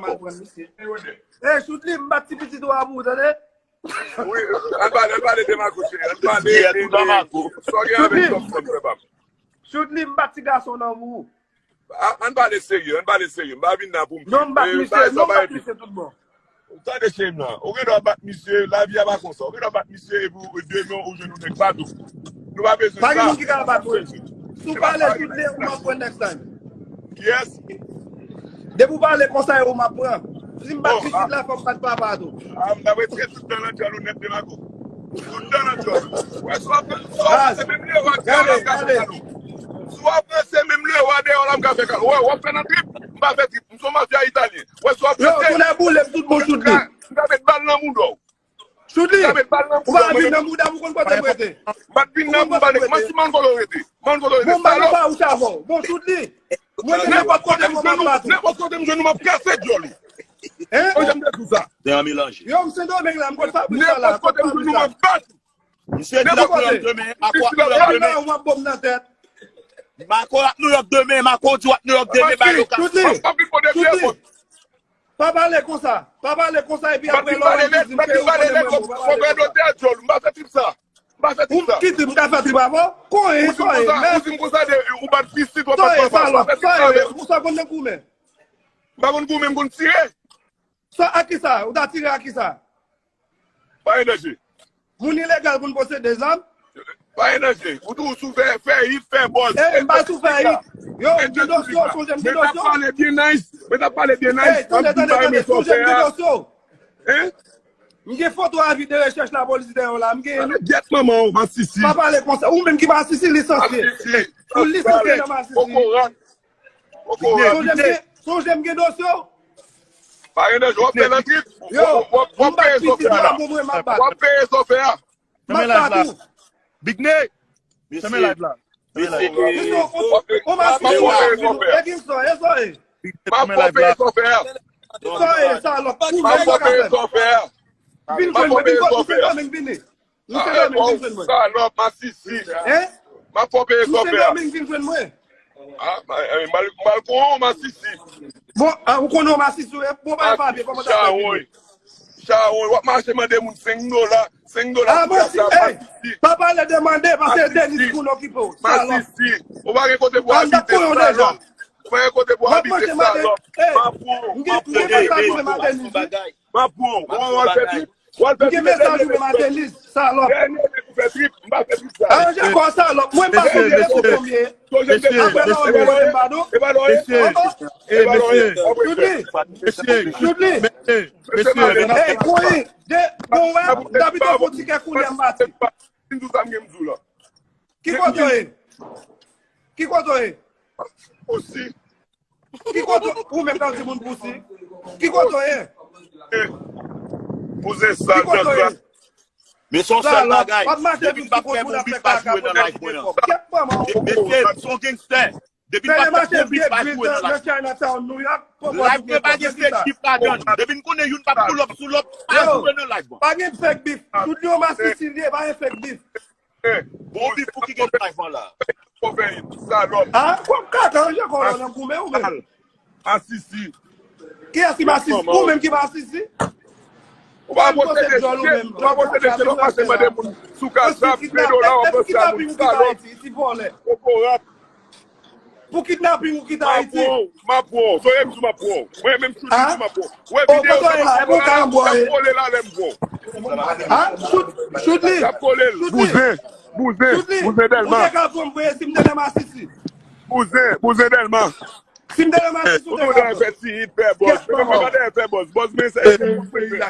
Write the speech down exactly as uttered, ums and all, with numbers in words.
m al pran misye. Ey, Choudly, m bat ti pitit ou a pou ou, tande? Wi, ann pale, ann pale de Marco, cheri. Ann pale de, de sa w gen avèk Thompson, frè pa m. Choudly, m bat ti gason nan pou ou. A, ann pale serye, ann pale serye. M pa vin la pou m... Non, m bat misye, non, m bat misye tout bon. Tande, cheri m nan. Ou gen dwa bat misye, lavi a pa konsa. Ou gen dwa bat misye epi w, demen ou jwenn yon nèg bato. Nou pa bezwen sa. Pa gen moun ki ka bat ou. Si w pale tout lè, ou m ap pran next time. Kiyès? Depi w pale konsa, ou m ap pran. Si m bat pitit la, fò m bat papa tou. A, m ta retire tout dan nan djòl ou nèt de Marco. Tout dan nan djòl. Wè, si w ap, si w ap panse menm lè w ap fè a, l ap ka fè sa nou. Si w ap panse menm lè w a dèyè w la, m ka fè kal. Wè, w ap fè nan trip, m pa fè trip. M se yon mafya italyen. Wè, si w ap panse. Yo, kounye a boule m tout bon Choudly. M ka met bal nan mouda w. Choudly, ou pa vin nan mouda m, ou konn kote m rete. M pa t vin nan mouda nèg, manti, m konn kote w rete. M konn kote w rete, salòp. Bon, m pa ou chavon. Bon, Choudly, mwen menm nenpòt kote m jwenn ou, nenpòt kote m jwenn ou, m ap kase djòl ou. Hein? Mwen janm te di sa. Se yon melanje. Yo, m Sendomeng la, m konn fabrik sa la. Nenpòt kote m jwenn ou, m ap bat ou. Misye di l ap New York demen, Marco ap New York demen. Ou ap bon nan tèt. Marco ap New York demen, Marco di w ap New York demen, ba yo kase. Choudly, Choudly. Pa pale konsa. Pa pale konsa epi apre lè w vin di m ke ou konnen mwen bon. Pa pale konsa. Fò w dotè djòl, m pa fè trip sa. M pa fè trip sa. Ou kite m ka fè trip avè w? Konyen, konyen, men. Ou di m konsa de, ou bat pitit, w ap bat papa. Sa ye, salòp, sa ye, ou sa konn nan goumen. M pa konn goumen, m konn tire. Sa, a kisa? Ou ta tire a kisa? Pa gen danje. Moun ilegal pou n posede zam? Pa gen danje. Ou tou sou fè, fè hit, fè buzz. Ey, m pa sou fè hit. Yo, m gen dosye, sonje m gen dosye. Mwen t ap pale byen nice. Mwen t ap pale byen nice. Ey, tande, tande, tande, sonje m gen dosye. Hein? M gen foto avi de rechèch lapolis dèyè w la. M gen. Gyèt manman w, masisi. Pa pale konsa. Ou menm ki masisi, lisanse. Masisi. Ou lisanse nan masisi. Kokorat. Sonje m gen, sonje m gen dosye w. Pa gen danje, w ap fè nan trip. Yo, w ap peye sa w fè a. W ap peye sa w fè a. Fèmen live la. Big Ney. Fèmen live la. Fèmen live la. Ou masisi w ap vin, e ki sa, e sa w ye. M ap fè w peye sa w fè a. Sa w ye, salòp. M ap fè w peye sa w fè a. Vin jwenn mwen, vin jwenn mwen, vin jwenn mwen. Ou Sendomeng, vin jwenn mwen. Salòp, masisi. Hein? M ap fè w peye sa w fè a. Ou Sendomeng, vin jwenn mwen. A, m al, m al kon yon masisi. Bon, a, ou konnen yon masisi, ou ye? Bon, bay papye, kòman ta fè vini? Chawony. Chawony, w ap mache mande moun senk dola, senk dola pou kasa masisi. Pa pale de mande, paske Denis Koun okipe w. Salòp. Masisi. Ou pa gen kote pou w abite, salòp. Ou pa gen kote pou w abite, salòp. M ap pran w. M gen, m gen mesaj pou w, Denis. M ap pran w. Ou wè w al fè trip. W al fè trip. M gen mesaj pou w, Denis, salòp. Dènye nèg ou fè trip, m pa fè trip sa. Aranje kò w, salòp. Mwen m pa sonje leson premye. Apre la, w ap voye m bado. Mesye, mesye, mesye, mesye, mesye. Ey, konyen, de, bon, wè, David te fon tikè kounye a m pati. Vin di w sa m gen m di w la. Ki kote w ye? Ki kote w ye? Osi. Ki kote ou menm k ap di moun pousi? Ki kote w ye? Bouzen sal, Jean Grâce. Men se yon sèl bagay. Depi m p ap fè bon bif, pa jwe nan live mwen an. Mesye, m se yon gangstè. Depi m p ap fè bon bif, pa jwe nan live mwen an. Live mwen pa gen fake bif ladan l. Depi m konnen youn p ap pull up sou lòt, pa jwe nan live mwen. Pa gen fake bif. Tout yo masisi li ye, pa gen fake bif. Bon bif pou ki gen live an la. Fò fè hit, salòp. A, kòm kaka, anje kò w la nan goumen ou menm. Masisi. Kiyès ki masisi? Ou menm ki masisi? Ou pa posede chè, ou pa posede chè, w ap pase mande moun sou kaz la, ven dola, w ap pase a moun, salòp. Kokorat. Pou kidnaping ou kite Ayiti. M ap pran w, m ap pran w. Sonje m di w m ap pran w. Mwen menm Choudly di m ap pran w. Ou wè videyo sa, m ap kole l alè m pran w. Choudly. M ap kole l. Bouzen, bouzen, bouzen Dèlma. Ou te ka pran m vre si m te nan masisi. Bouzen, bouzen Dèlma. Si m te nan masisi, ou te ka pran m. Ou te fè ti hit, fè buzz. Mwen pa dèyè fè buzz. Buzz men se moun fè.